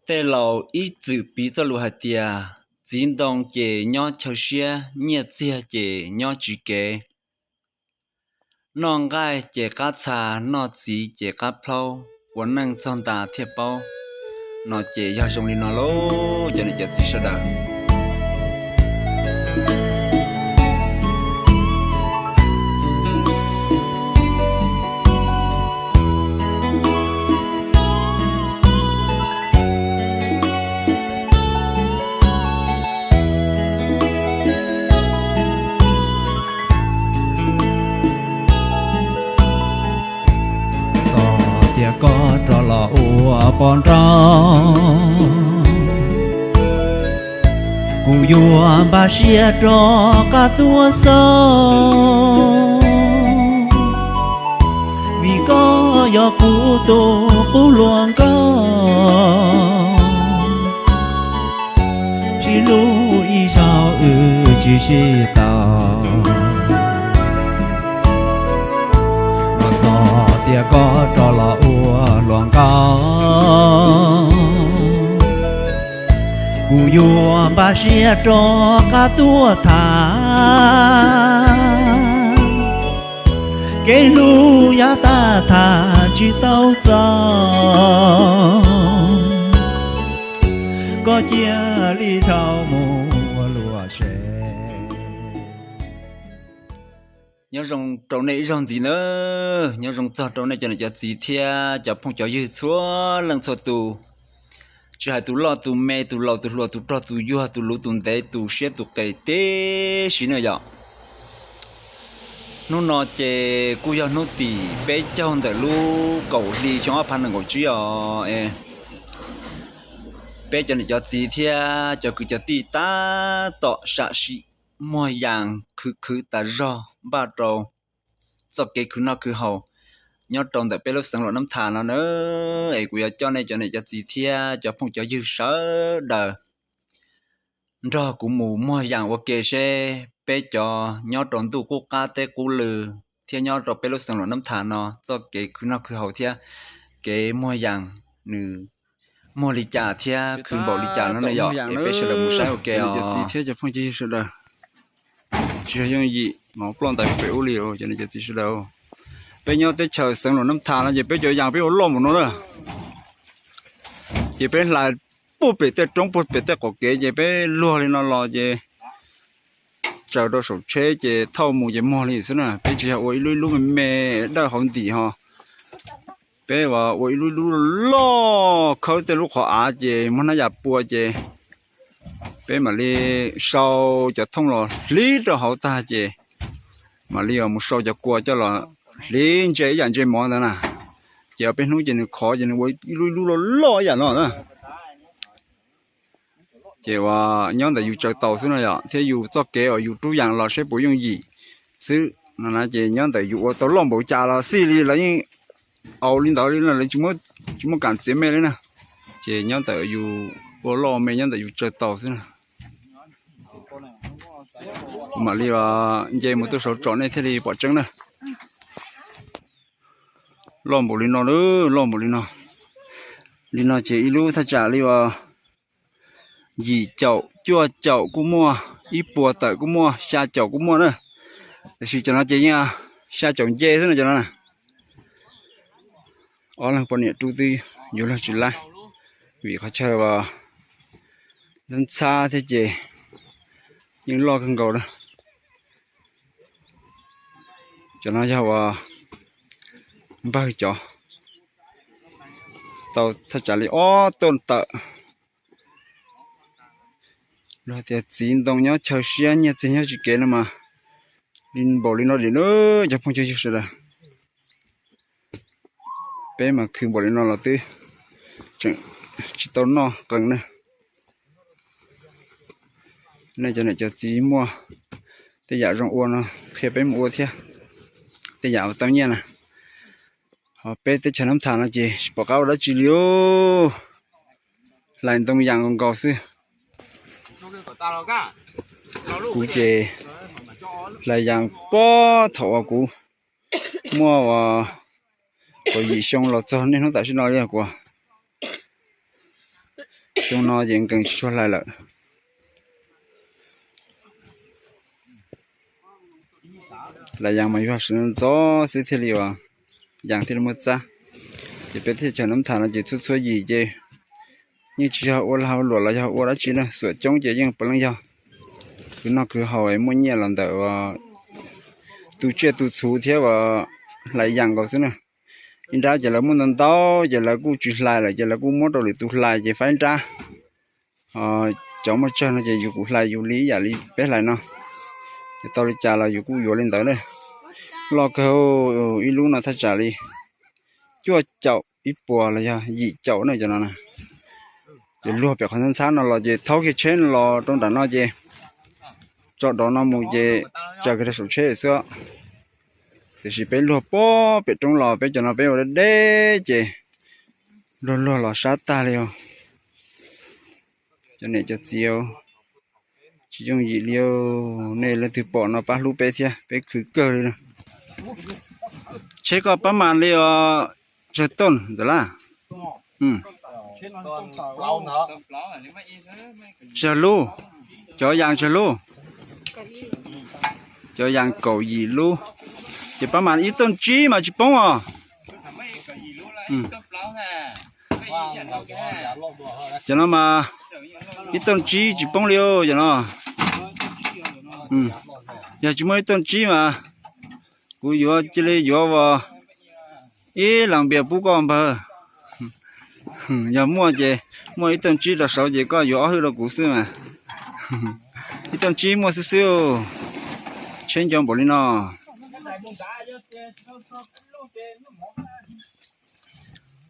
Tej laus ib txwm piv txoj lus hais tias, txiv ntoo ces nyob chaw siab, nyiaj txiag ces nyob tsis kev, noj nqaij ces qab txha, noj txiv ces qab plhaub, ua neej txog ntas thiaj paub. No ces yog zoo li no lauj, cov niam cov txiv sawv daws. Txog tias koj rov los ua poj nrauj, kuv yuav npaj siab rov qab tuaj xauj, vim koj yog kuv tus qub hluas nkauj. Sib hlub ib zaug wb tsis sib tau, los txog tias koj rov los ua hluas nkauj, kuv yuav npaj siab rov qab tuaj tham, kev hlub yav tag tham tsis tau txog, koj cia li dhau mus ua luag se. Nyob zoo rau nej ib zaug ntxiv nawb, nyob zoo txog rau nej cov niam cov txiv thiab cov phooj cov ywg txhua leej txhua tus, tsis hais tus loj tus me, tus laus tus hluas, tus rog tus yuag, tus luv tus ntev, tus siab tus qes, tib si na yom. Hnub no ces kuj yog hnub tim peb caug ntawm lub kaum hli xyoo ob phav nees nkaum tsib os. Peb cov niam cov txiv thiab cov kwv cov tij tab tom sam sim muag yas khwv khwv tas zog npaj rau txoj kev khwv noj khwv haus nyob rau ntawm peb lub xeev Luam Nab Thas no na. Es kuv yuav coj nej cov niam cov txiv thiab cov phooj cov ywg sawv daws nrog kuv mus muag yas ua ke seb peb cov nyob rau ntuj qub qab teb qub lw thiab nyob rau peb lub xeev Luam Nab Thas no txoj kev khwv noj khwv haus thiab kev muag yas nws muag li cas thiab khwv npaum li cas no na yom. Es peb sawv daws mus saib ua ke os. Thiab cov phooj cov ywg sawv daws, tsis yog yooj yim no ploj ntais pem ub li cov niam cov txiv sawv daws. Peb nyob teb chaws xeev Luam Nab Thas no ces peb cov yas peb ua loj mus no na. Ces peb hla puag pem tej roob puag pem tej qaum kev ces peb luag li no los ces tsaws rau saum tsheb ces thauj mus ces muag li xwb na. Peb tsis yog ua ib lub ib lub me me dawb hauv ntim ho. Peb ua ib lub ib lub loj khawb tej lub qhov av ces muab hnab yas pua ces peb mam li sau cov thooj los hlib rau hauv tag ces mam li mus sau cov kua coj los hlib ntse ib yam ntse mov ntawd na. Ces peb hnub ces nws khov ces nws ua ib lub ib lub loj loj ib yam no na. Ces uas nyob ntawm yus tsaws taus xwb no yom, thiab yus txoj kev uas yus rub yas los seb puas yooj yim xwb no na. Ces nyob ntawm yus ua tau loj npaum cas los xij li lawv yeej aus li ntawd li no, lawv tsis muaj kam txiav me li na. Ces nyob ntawm yus ua loj me nyob ntawm yus tsaws taus xwb na. Kuv mam li nce mus tuaj saud tsom nej thiaj li pom tseeb na. Loj npaum li no, loj npaum li no. Li no ces ib lub thaj tsam li uas yim caum cuaj caum kuj muaj, ib puas tawm kuj muaj, xya caum kuj muaj na. Tiam sis cov no ces yeej xya caum nce xwb no cov no na. Ob leeg poj niam rub twb yuav luag tsis laib, vim qhov chaw uas ntxhab ntxhab thiab ces yeej loj kawg nkaus na. Cov no yog uas npawg cov tau thaj tsam li ob tuj tawm. Luag tias txiv ntoo nyob chaw siab, nyiaj txiag nyob tsis kev no mas li npaum li no dim na cov phooj cov ywg sawv daws. Peb mas khwv npaum li no los twb tseem tsis tau noj qees na. Nej cov niam cov txiv muaj tej yam zoo ua no qhia peb mus ua thiab, tej yam uas tau nyiaj na. Ho peb teb chaws Nab Thas no ces tsis pom qab ua dab tsi li os, hlais ntoo yas nkaus nkaus xwb. Kuv ces hlais yas puag thaum uas kuv muaj uas kaum yim xyoo los txog niaj hnub tam sim no li kuv. Xyoo no ces nkees tsis tshua hlais lawm. Hlais yas mas yog siv ntxov xwb thiaj li ua, yas thiaj li muaj txab. Ces peb teb chaws Nab Thas no ces txhua txhua yim ces yeej tsis yog ua lag ua luam los yog ua dab tsi na, xuam coob ces yeej puav leej yog khwv noj khwv haus muaj nyiaj los ntawm tu tsiaj tu txhuv thiab ua hlais yas nkaus xwb na. Ib nrab ces lawv muaj ntau ntau ces lawv kuj tsis hlais lawm ces lawv kuj muab rau lwm tus hlais ces faib nrab. Cov muaj tsawg no ces yus kuj hlais yus li ib yam li peb hlais no. Ces tau li cas los yus kuj yuav li ntawd na. Loj kawg, ib lub no thaj tsam li cuaj caum ib puas los yog yim caum na cov no na. Ces luag pem qhov ntxhab ntxhab no los ces thaub kiag tsheb no los rau nram no ces tso dov no mus ces tsaws kiag rau saum tsheb xwb. Tiam sis peb luag pob pem roob los peb cov no peb ua deb deb ces luag luag los sab tag li os. Cov niam cov txiv, tsis yooj yim li, nej leej twg pom no pab hlub peb thiab, peb khwv kawg li na. Tsheb koj pab mas li os, tsawg tooj ntxawm lab? Tsawg lub? Cov yas tsawg lub? Cov yas kaum yim lub. Ces pab mas ib tooj tsib mas tsis poob os. Cov no mas ib tooj tsib tsis poob li os cov no. Yog tsis muaj ib tooj tsib mas kuv yuav cia li yuav ua ib las npias pub koj npawg. Yog muaj ces muaj ib tooj tsib rau saud ces koj yuav ob hwj rau kuv xwb mas. Ib tooj tsib muaj xwb xwb. Tsheb nco npaum li no.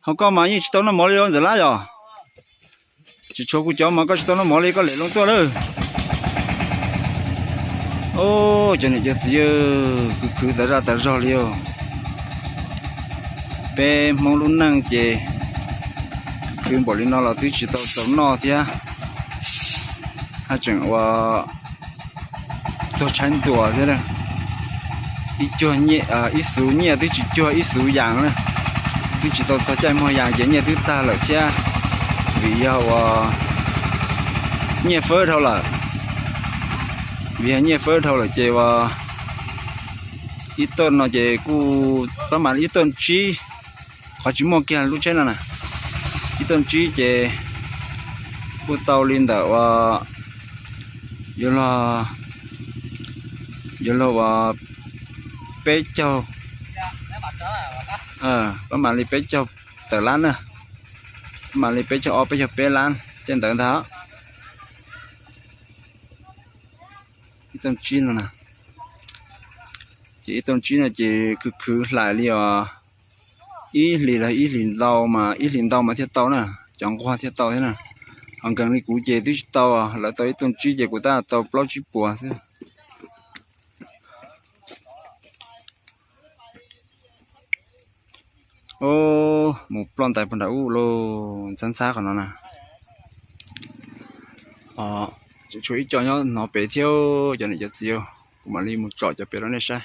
Ho koj mas yeej tsis tau noj mov li los ntxawm lab yog? Tsis tshuav kuv cov mas koj tsis tau noj mov li, koj lem loo tuaj lawm. Cov niam cov txiv, khwv khwv tas zaj tas zog li os. Peb Hmoob lub neej ces khwv npaum li no los twb tsis tau txaus noj thiab. Haj tseem ua tuag tshaib ntuas thiab. Ib cuag, ib xuv nyiaj twb tsis cuag ib xuv yas na. Twb tsis tau txog caij muag yas ces nyiaj twb tag lawm thiab. Vim yog ua nyiaj fawb dhau lawm. Vim yog nyiaj fawb dhau lawm ces ua ib tooj no ces kuj pab mas ib tooj tsib, qhov tsis muaj kiag lub tsheb no na. Ib tooj tsib ces kuj tau li ntawm ua, yuav luag, yuav luag ua peb caug, pab mam li peb caug tawm lab na. Pab mam li peb caug ob peb caug peb lab tej ntawd ntag. Ib tooj tsib no na. Ces ib tooj tsib no ces khwv khwv hlais li os. Ib hlis los ib hlis ntau mas, ib hlis ntau mas thiaj tau na, cov nquag thiaj tau thiab na. Ho nkees li kuv ces twb tsis tau, lawv tau ib tooj tsib ces kuv tab tau plaub tsib puas xwb. Mus ploj ntais puag nram ub lauj, ntxhab ntxhab qhov no na. Tshuav ib co nyob hnov pem thiab, cov niam cov txiv, kuv mam li mus tsom cov pem rau nej saib.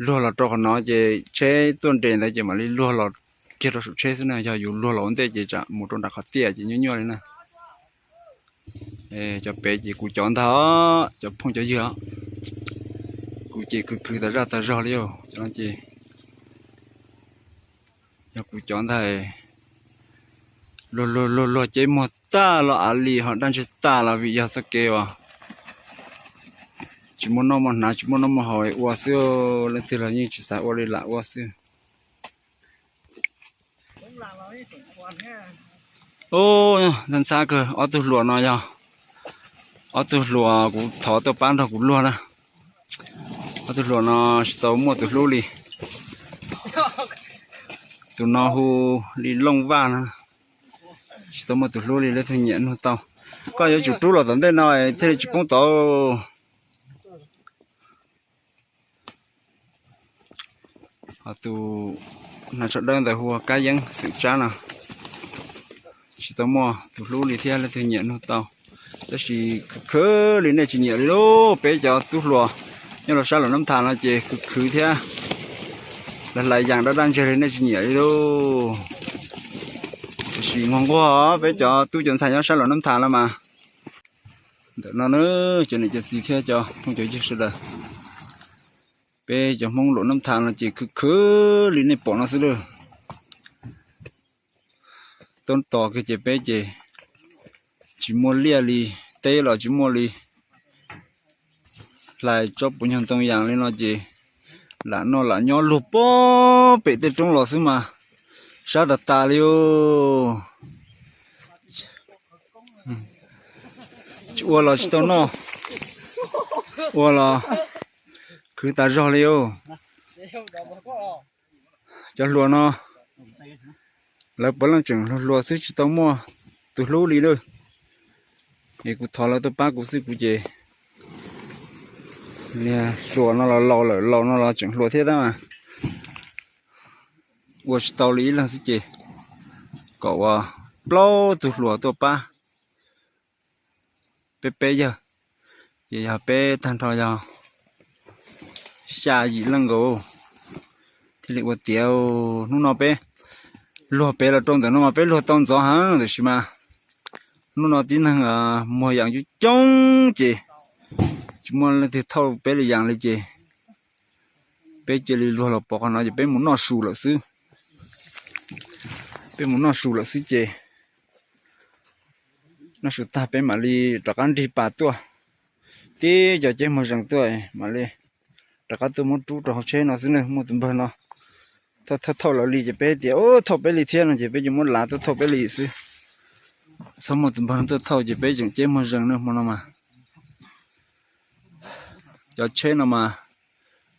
Luag los rau qhov no ces tsheb tuaj nres ntawd ces mam li luag los kiag rau saum tsheb xwb na, yog yus luag los ua ntej ces tsam mus rau nram qhov tiaj ces nyuaj nyuaj li na. Cov pem ces kuv cov ntag, cov phooj cov ywg, kuv ces khwv khwv tas zaj tas zog li os. Cov no ces yog kuv cov ntag. Luag luag luag luag ces muag tag los av li ho daj ntseg tag los vim yog txoj kev uas tsis muaj noj muaj hnav tsis muaj noj muaj haus ua xwb, leej twg los yeej tsis xav ua li lam ua xwb. Ntxhab ntxhab kawg, ob tug hluas no yog ob tug hluas kuv thov tuaj pab nrog kuv luag na. Ob tug hluas no tsis tau muaj tus hlub li. Tus no hu li Looj Vaj no, tsis tau muaj tus hlub li, leej twg nyiam nug tau. Koj yuav tsum rub los tom ntej no thiaj li tsis poob tod. Ho tus hnav tsho dawb ntawd hu ua Kab Yeeb xeem Tsab no, tsis tau muaj tus hlub li thiab, leej twg nyiam nug tau. Tab sis khwv khwv li nej tsis nyiam li lauj, peb cov tub hluas nyob rau sab Los Nab Thas no ces khwv khwv thiab, hlais hlais yas daj daj ntseg li nej tsis nyiam li lauj. Tiam sis nquag nquag peb cov tub cov ntxhais nyob sab Luam Nab Thas no mas, ntawm no na, cov niam cov txiv thiab cov phooj cov ywg sawv daws, peb cov Hmoob Luam Nab Thas no ces khwv khwv li nej pom no xwb lawm. Tub tos kiag ces peb ces tsis muaj liaj li, teb los tsis muaj li, hlais tsob puv nyuag ntoo yas li no ces lam noj lam nyob luag pem tej roob los xwb mas sab tas tas li os. Tsis ua los tsis tau noj, ua los khwv tas zog li os. Cov hluas no lawv puav leej tseem hluas hluas xwb tsis tau muaj tus hlub li lawm. Es kuv thov lawv tuaj pab kuv xwb kuv ces, hluas no los laus lawm, laus no los tseem hluas thiab tab mas ua tsis tau li ib leeg xwb ces kom ua plaub tug hluas tuaj pab peb peb yawg, ces yog peb tag nrho yog xya yim leej nkaus thiaj li ua tiav. Hnub no peb luag pem los rau ntawm no mas peb luag tau ntxov heev tiam sis mas hnub no tib neeg muag yas coob coob ces tsis muaj leej twg thauj peb li yas li ces peb cia li luag los pov qhov no ces peb mus noj su lawm xwb. Peb mus noj su lawm xwb ces noj su tag peb mam li rov qab nrig pas tuaj. Tib cov ceb muag zees tuaj mam li rov qab tuaj muab rub rau hauv tsheb no xwb ne. Muaj tus npawg no thauj thauj lawv li ces peb tias thauj peb li thiab no ces peb yuav muab lav tuaj thauj peb li xwb. Txhob muaj tus npawg no tuaj thauj ces peb tseem ceb muag zees ne hmo no mas. Cov tsheb no mas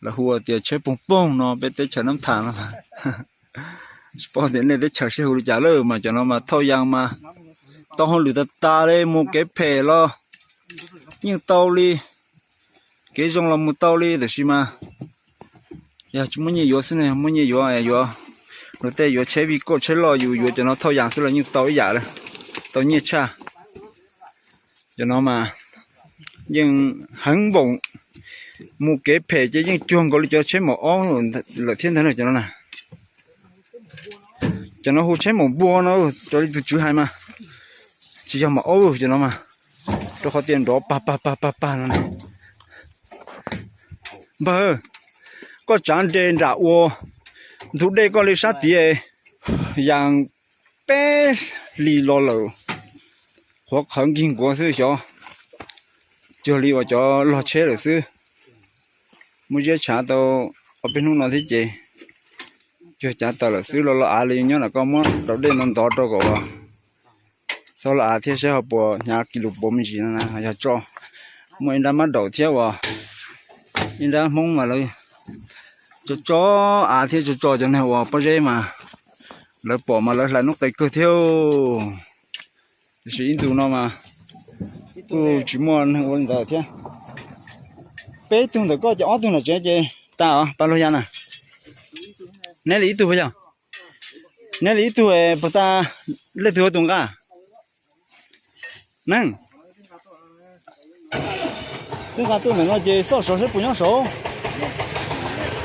lawv hu tias tsheb poog poog no peb teb chaws Nab Thas no. Tsis paub tias nej teb chaws seb hu li cas lawm mas cov no mas thauj yas mas tau hauj lwm tas tas li, mus kev phem los yeej tau li, kev zoo los mus tau li tiam sis mas yog tsis muaj nyiaj yuav xwb ne, muaj nyiaj yuav yuav luag tej yuav tsheb vij kauj tsheb loj, yus yuav cov no thauj yas xwb los yeej tau ib yam li, tau nyiaj tshaj. Cov no mas yeej heev npaum, mus kev phem ces yeej cuag nkaus li cov tsheb maum ob lawm thiab ntag cov no na. Cov no hu tsheb maum npua no, raws li tus tswv hais mas tsis yog maum ob cov no mas, rau qhov tias nrov pag pag pag pag pag no na. Npawg, koj tsav nres nram ua ntug dej koj li sab tid, yas peb hlis los lawm, qhuav qhawv nkig nkuav xwb xyov, cuag li uas cov log tsheb lawm xwb. Muab ziab tshav tau ob peb hnub no thiab ces cuag cav taws lawm xwb, los los av li nyob nram koj muab daus dej no ntov rau kom uas txhob los av thiab saib ho puas hnyav kis lus puas me ntsis no na. Yog tso, muaj ib nrab mab daum thiab uas ib nrab Hmoob mas lawv tso tso av thiab tso tso cov neeg uas pob zeb mas lawv pom mas lawv hlais noob qes kawg thiab. Tiam sis ib ntus no mas kuj tsis muaj neeg ua li ntawd thiab. Peb tug ntawm koj ces ob tug nram tsev ces tas os, pab luag ya na. Neb li ib tug puas yog? Neb li ib tug puas tas, leej twg ua tus nqa? Neeg twb nqa tuaj ntawm no ces xauj saud saib puas nyob saud.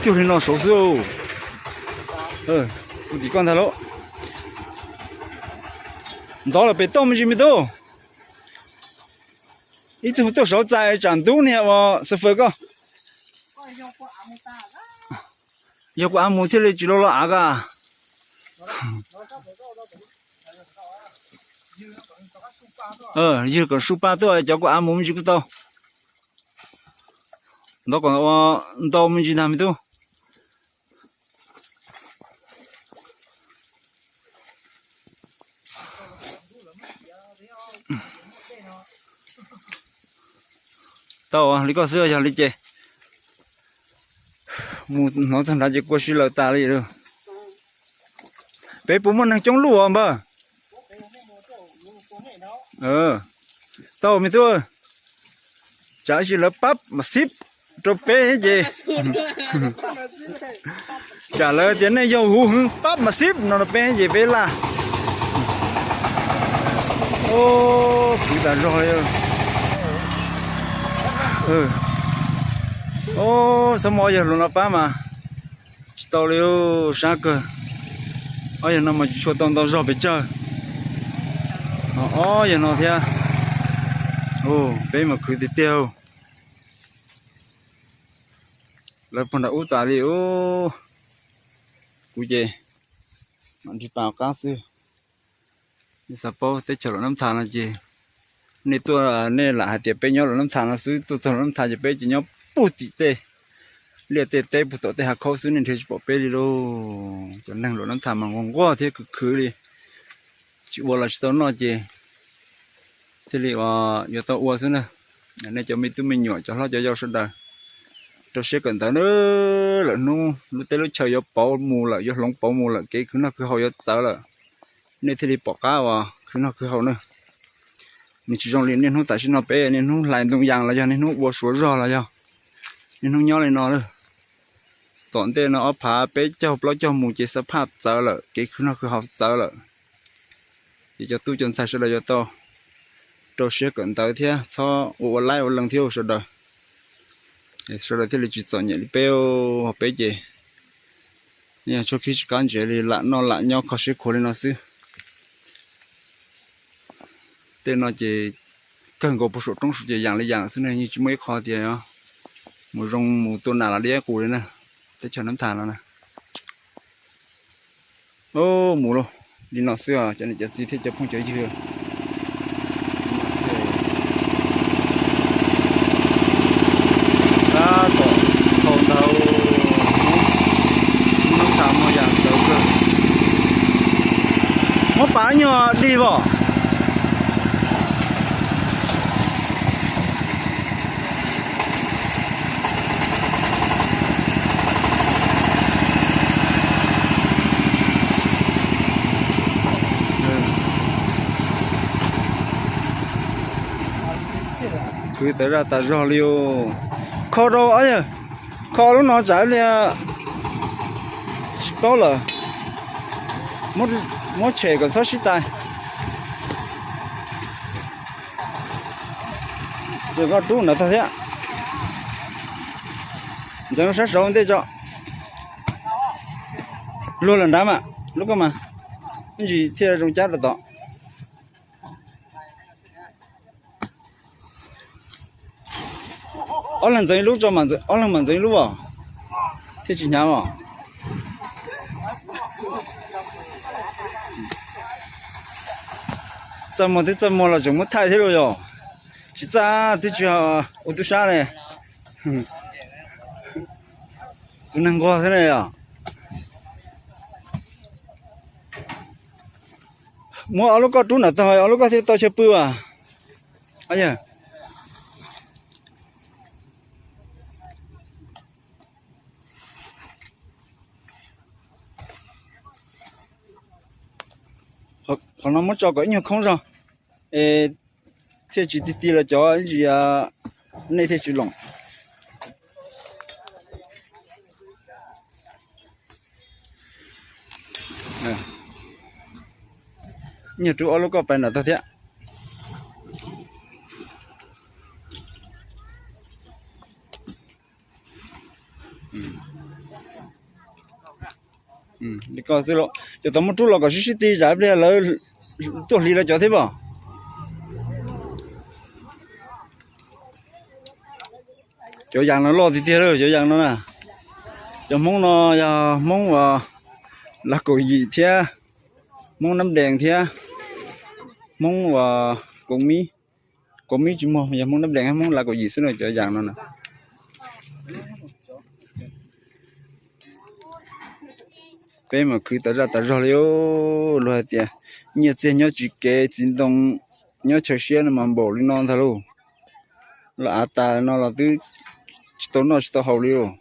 Cuag li no saud xwb. Kuv tim koj ntag lauj. Ntov lawm pem toj me ntsis me tub. Ib tug tuaj saud txais tsam ntub niag uas xav fawm koj. Yog kuv av mus thiaj li tsis los los av ka. Ywg kom su pa tuaj cov kuv av mus me ntsis kuj tau. Ntov kom ntau me ntsis ntag me tub. Tau li koj xwb yog li ces mus hnov txog nrad ces kua si lawm tas li lawm. Peb puas muaj neeg coob luj os npawg? Tau me tub, tsam sis lawv pab mas xib rau peb ces, tsam lawv tias nej yog huv hwv pab mas xib no rau peb ces peb laj. Khwv tas zog li. Txhob muaj ob yawg hluas no pab mas tsis tau li, sab kawg. Ob yawg no mas tsis tshua tau ntau zog pes tsawg. Ob yog no thiab. Peb mas khwv tiag tiag. Lawv puag nram ub tas li ub. Kuv ces mam nrig pas qab xwb. Nej xav paub teb chaws Luam Nab Tha no ces nej tuaj, nej lam hais tias peb nyob Luam Nab Tha no xwb, tuaj txog Luam Nab Tha ces peb ces nyob puag tim tej liaj tej teb puag tom tej hav khaub xwb, nej nrhiav tsis pom peb li lauj. Cov neeg Luam Nab Tha mas nquag nquag thiab khwv khwv li, tsis ua los tsis tau noj ces thiaj li yuav tau ua xwb na. Nej cov me tub me nyuam cov hlob cov yau sawv daws, rau siab kawm ntawv na, lawm hnub lub teb lub chaw yuav pauv mus lawm, yuav hloov pauv mus lawm, kev khwv noj khwv haus yuav txawv lawm, nej thiaj li pom qab uas khwv noj khwv haus na. Nws tsis zoo li niaj hnub tam sim no peb niaj hnub hlais ntoo yas los yog niaj hnub ua suav zog los yog niaj hnub nyob li no lawm. Tom ntej no ob phav peb caug plaub caug mus ces xab phaj txawv lawm, kev khwv noj khwv haus txawv lawm. Ces cov tub cov ntxhais sawv daws yuav tau rau siab kawm ntawv thiab txhob ua ua laib ua lees thiab sawv daws. Sawv daws thiaj li tsis txom nyem li peb, peb ces yog tshuab khib tsis qab ntsev li, lam noj lam nyob kho siab khuav li no xwb. Tej no ces kawg nkaus puag saum roob saud ces yam li yam xwb ne, yeej tsis muaj ib qho tias mus zoo mus tua nas los diab qus li na. Teb chaws Nab Tha no na. Mus lauj, li no xwb os cov niam cov txiv thiab cov phooj cov ywg. Tab tom thaum ntawd Nab Tha muaj yam ntxawv kawg. Muab pav nyuag dig os. Khwv tas zaj tas zog li os. Kho rau, kho lub no tsam li tsis paub lawm. Muab tshem kom txhob sib tais. Tseem koj rub ntawd tag thiab. Ntxeev sab saud ua ntej tso. Luag lawm nrad mas, lub koj mas, ib ntsis thiaj zoo cab rau tod. Ob leeg ntxeev ib lub tso, ob leeg mam ntxeev ib lub os, thiaj tsis hnyav os. Txaj muag twb txaj muag los tseem muab thaij thiab lauj yom. Tsis txaj twb tsis ua tub sab li. Tus neeg nquag thiab ne yom. Muab ob lub koj rub ntawm tog, ob lub koj thiaj tau chaw pw as. Qhov no muab tso kom ib nyuag khoob zog, es thiaj tsis ti ti los cov ib ntsis, nej thiaj tsis loom. Nyuag rub ob lub koj pais ntawm tog thiab. Li ko xwb los cov tau muab rub los kom sib sib ti, tsam ib pliag lawv tuaj hliv lawv cov thiab pom. Cov yas no loj tiag tiag lawm cov yas no na. Cov Hmoob no yog Hmoob uas Lav Kaum Yim thiab Hmoob Nab Dees thiab Hmoob uas Koom Mib. Koom Mib tsis muaj, yog Hmoob Nab Dees, Hmoob Lav Kaum Yim xwb na cov yas no na. Peb mas khwv tas zaj tas zog li, luag hais tias nyiaj txiag nyob tsis kev, txiv ntoo nyob chaw siab no mas npaum li no ntag lauj. Los av tas no los twb tsis tau noj tsis tau haus li lauj.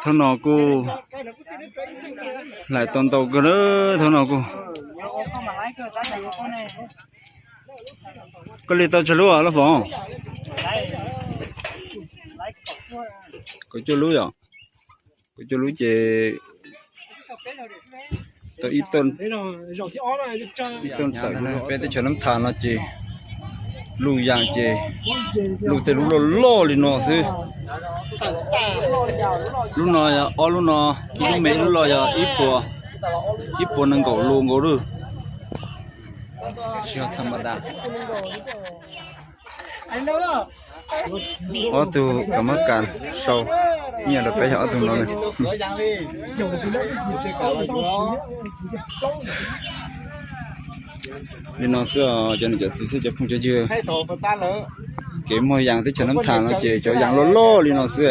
Thaum no kuj hlais tau ntau kawg, thaum no kuj. Koj li tau tsawg lub laj foom? Kaum cuaj lub yom. Kaum cuaj lub ces tau ib tuj, ib tuj tawm. Peb teb chaws Nab Thas no ces Luj yam ces luj tej lub loj loj li no xwb. Lub no yog ob lub no, ib lub me ib lub loj yog ib puas, ib puas nees nkaum lus nkaus lawm. Tsis yog tham ma das. Ob tug kam mab kas sau nyiaj rau peb yog ob tug no. Li no xwb os cov niam cov txiv thiab cov phooj cov ywg. Kev muag yas teb chaws Nab Thas no ces cov yas loj loj li no xwb.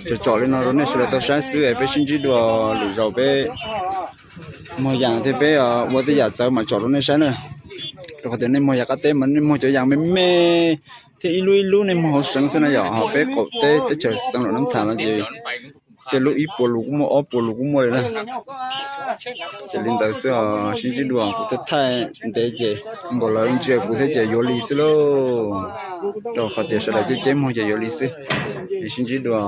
Tsom tsom li no rau nej sawv daws tau saib xwb, peb sib ntsib dua lwm zaus peb muag yas thiab peb ua tej yam txawv mam tsom rau nej saib na. Rau qhov tias nej muag yas qab teb mas nej muag cov yas me me thiab ib lub ib lub nej muag hauv seev xwb na yom, ho peb qaum teb teb chaws xeev Nab Thas no ces tej lub ib puas lus kuj muaj, ob puas lus kuj muaj li na. Ces li ntawd xwb os, sib ntsib dua, kuv thiaj thaij ntev ces npaum lawv ntsia kuv thiab ces yuav li xwb lauj. Rau qhov tias sawv daws ceb ceb muag ces yuav li xwb. Es sib ntsib dua.